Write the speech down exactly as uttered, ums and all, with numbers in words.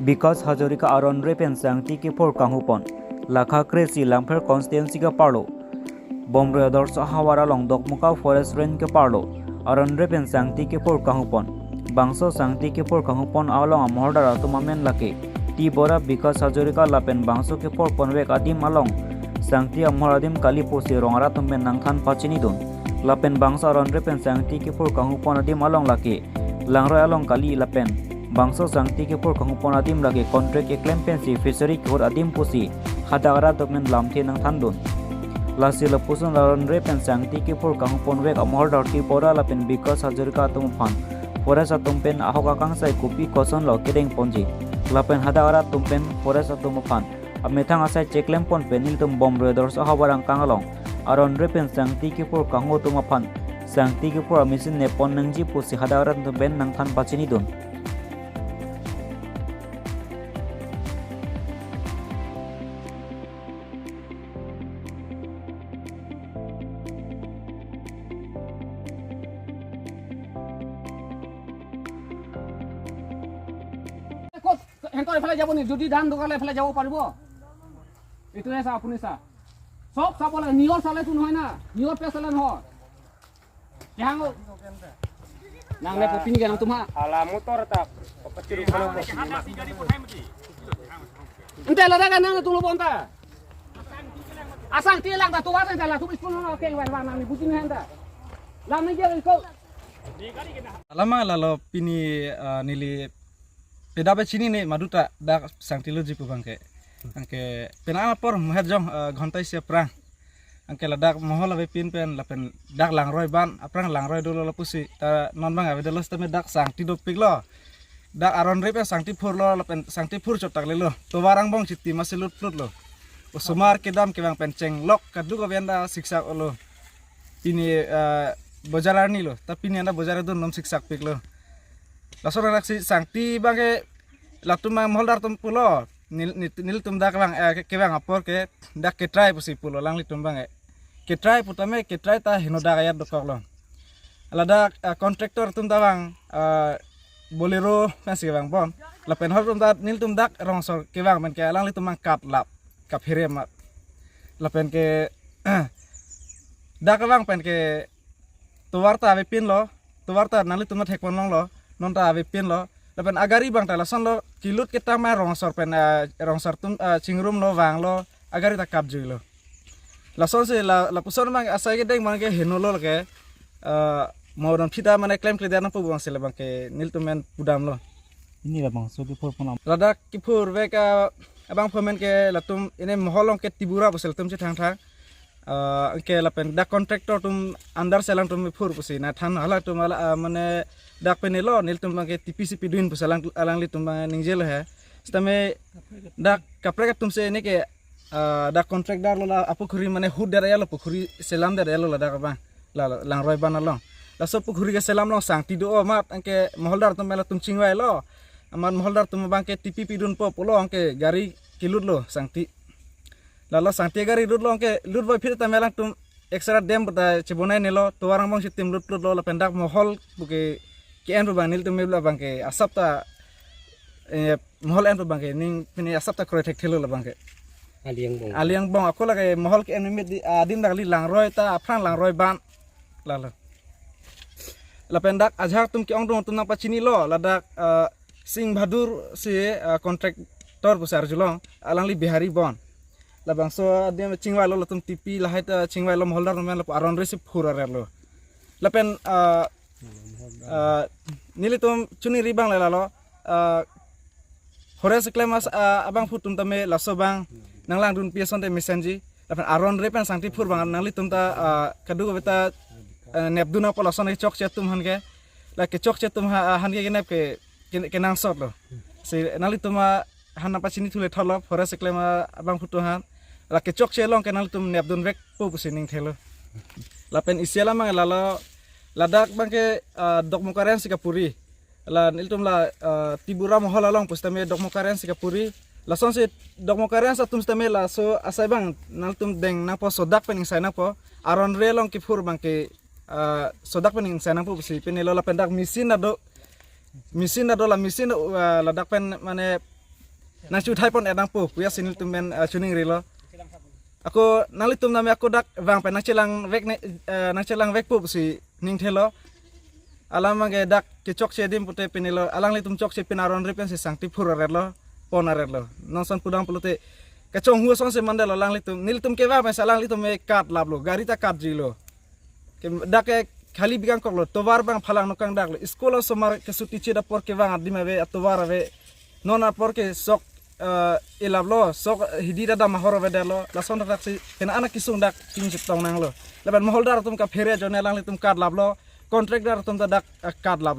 Bikash Hazarika aron re pen sangti kephur kanghupon. Lakha kre-isi Langpher constituency ke-arlo, Bomroi Adorsho ahavar along Dokmoka Forest Range ke-arlo aron re pen sangti kephur kanghupon. Bangso sangti kephur kanghupon along amoholdar atum amen lake T Bora, Bikash Hazarika lapen bangso kephur ponvek adim along sangti amohor adim kali pusi rong arat atum pen nangthan pachinidun. Lapen bangso aron re pen sangti kephur kanghupon adim along lake Langroi along kali lapen bangso sangti kephur kanghupon adim lake contract keklem pensi fishery kehut adim pusi hadak arat atum pen lamthe nangthandun. Lasi lapuson aron re pen sangti kephur kanghupon vek amoholdar T Bora lapen Bikash Hazarika atum aphan forest atum pen ahok akangsai kopi kosonlo kedeng ponji, lapen hadak arat atum pen forest atum aphan amethang asai cheklem pon pen nelitum Bomroi Adorsho ahavar angkang along aron re pen sangti kephur kanghu atum aphan sangti kephur amachine nep pon nangji pusi hadak arat atum pen nangthan pachinidun. ক'ত সিহঁতৰ এইফালে যাব নি? যদি ধান দোকানে এইফালে যাব পাৰিব? এইটোহে চা, আপুনি চা, চব চাব লাগে। নিয়ৰ চালেতো নহয় না, নিয়ৰ পে চালে নহয়। Kehang o. Nang ne kopin ke nang tum ha. Ala motor ta. Ente ladak kan nang tum lo bonta. Asangti lang ta tuwa ta la tu school no ke wan wan nang ni butin hen ta. Lam ni je ko. Alamang lalo pini, ah, neli peda pe chinine maduta dak sangti loji pu abangke. Anke pena apor muhet jong, ah, ghonta isi aphrang. Anke ladak mohol avepin pen lapen dak Langroi ban aphrang Langroi dolo lapusi ta non abang avedet lo sitame dak sangti dopiklo. Dak aron re pen sangti phurlo lapen sangti phur chot tak lelo. Tovar angbong chiti masi lut plut lo. Osomar kedam kevang pen chenglok kaduk avi anda siksak olo. Pini, eh, bojar arni lo. Ta pini anda bojar adun nom siksak piklo. Laso rak si sangti abangke latum abang moholdar atum pulo. Nel-, nel-, nelitum dak kevang, eh, ke-, kevang apor ke dak ketrai pusi pulo alanglitum abangke. Ketrai putame ketrai ta heno dak ayat dokoklo. Ladak, eh, contractor atum ta abang, eh, Bolero pensi kevang bon. Lapen hor atum ta nelitum dak rongsor kevang penke alanglitum abang kaplap, kaphere amat. Lapen ke dak kevang penke tovar ta avepinlo, tovar ta nanglitum ta thekpon longlo, non ta avepinlo. Lapen agari abang ta lasonlo, kelut ketang ma rongsor pen, ah, rongsor atum, ah, chingrumlo, vanglo, agari ta kapjuilo. Lasonsi la, lapuson abang asai kedeng abangke henolo lake, ah, mo don phita mane klemkledet nangpo abangsi labangke nelitum pen pudamlo. Pini labangso kephur ponam. Ladak kephur vek, ah, abang phomen ke latum ine mohol along ke T Bora pusi latum chethangthang. Ah, anke lapen dak contractor atum under si alangtum phur pusi nangthan, halatum hala, ah, mane dak penelo nelitum abangke T P C P dun pusi alang, alanglitum abang ningjelo he. Sitame dak kaprek atum si neke, ah, dak contractor lo la apukhuri mane hut der ya lo, pukhuri selam der ya lo ladak abang. La, la, Langroi ban along. Laso pukhuri keselam along sangti do amat anke moholdar atum latum chingvailo. Amat moholdar atum abangke T P P dunpo pulo anke gari kelutlo sangti. Lalo sangti gari lutlo anke lut voi phir ta alangtum extra dam ta chebonainelo, tovar angbong chitim lut lutlo lapen dak mohol buke ke-en pu abang nelitum mebla abangke asap ta, eh, mohol en pu abangke ning pini asap ta kroi thekthelo labangke. Ali angbong. Ali angbong ako lake mohol ke-en mimit di, ah, adim dak li Langroi ta aphrang Langroi ban. Lalo. Lapen dak ajahak atum ke-ongdung atum nangpachinilo ladak, ah, Singh Bahadur si, ah, contractor pusi arjulong, alangli Bihari bon. Labangso adim chingvailo latum T P lahai ta chingvailo moholdar atum lapu aron re si phur arerlo. Lapen, ah, ah, nelitum chuniri abang le lalo, ah, forest keklem as, ah, abangphu atum tame laso abang nanglangdunpi asonte mesenji. Lapen aron re pen sangti phur abang nanglitum ta, ah, kaduk ave ta, eh, nepdun apot lason kechokche atum aphan ke. La kechokche atum ha, ah, aphan ke kenep ke, ke, kenangsotlo. Si nanglitum aphan nangpachini thule thotlo forest keklem abangphu atum aphan. La kechokche along ke nanglitum nepdun vekpo pusi ningthelo. Lapen isi alamang lalo ladak abangke, ah, Dokmoka Range si kapuri. La nelitum la, ah, T Bora mohol along pusitame Dokmoka Range si kapuri. Lasonsi Dokmoka Range atum sitame laso asai abang nangtum deng nangpo, sodak pen ingsai nangpo. Aron re along kephur abangke, ah, sodak pen ingsai nangpo pusi penelo lapen dak machine ta do. Machine ta do la machine, ah, ladak pen mane nangchethai pon-et nangpo puya si nelitum pen, eh, choningrilo. Ako nanglitum name ako dak vang pen nangchelang vek ne, eh, nangchelang vekpo si ningthelo. Alam abangke dak kechokche adim pute pinilo, alanglitum chokche pin aron ri pensi sangti phur aretlo, pon aretlo. Non ason pudam pulote kachonghu asonsi mandetlo alanglitum. Nelitum kevang pensi alanglitum ke kat laplo, gari ta katjilo. Ke dak ke khali bikang koklo, tovar abang phalang nokang daklo. School osomar kesuti chit apor kevang adim ave, atovar ave. Non apor ke sok, eh, ilaplo, sok hidi ta dam ahor avedetlo. Lason dak si kena anak kesung dak tingchitong nanglo. Lapen moholdar atum kaphere ajoine alanglitum kat laplo. Contractor atum ta dak, eh, kat laplo.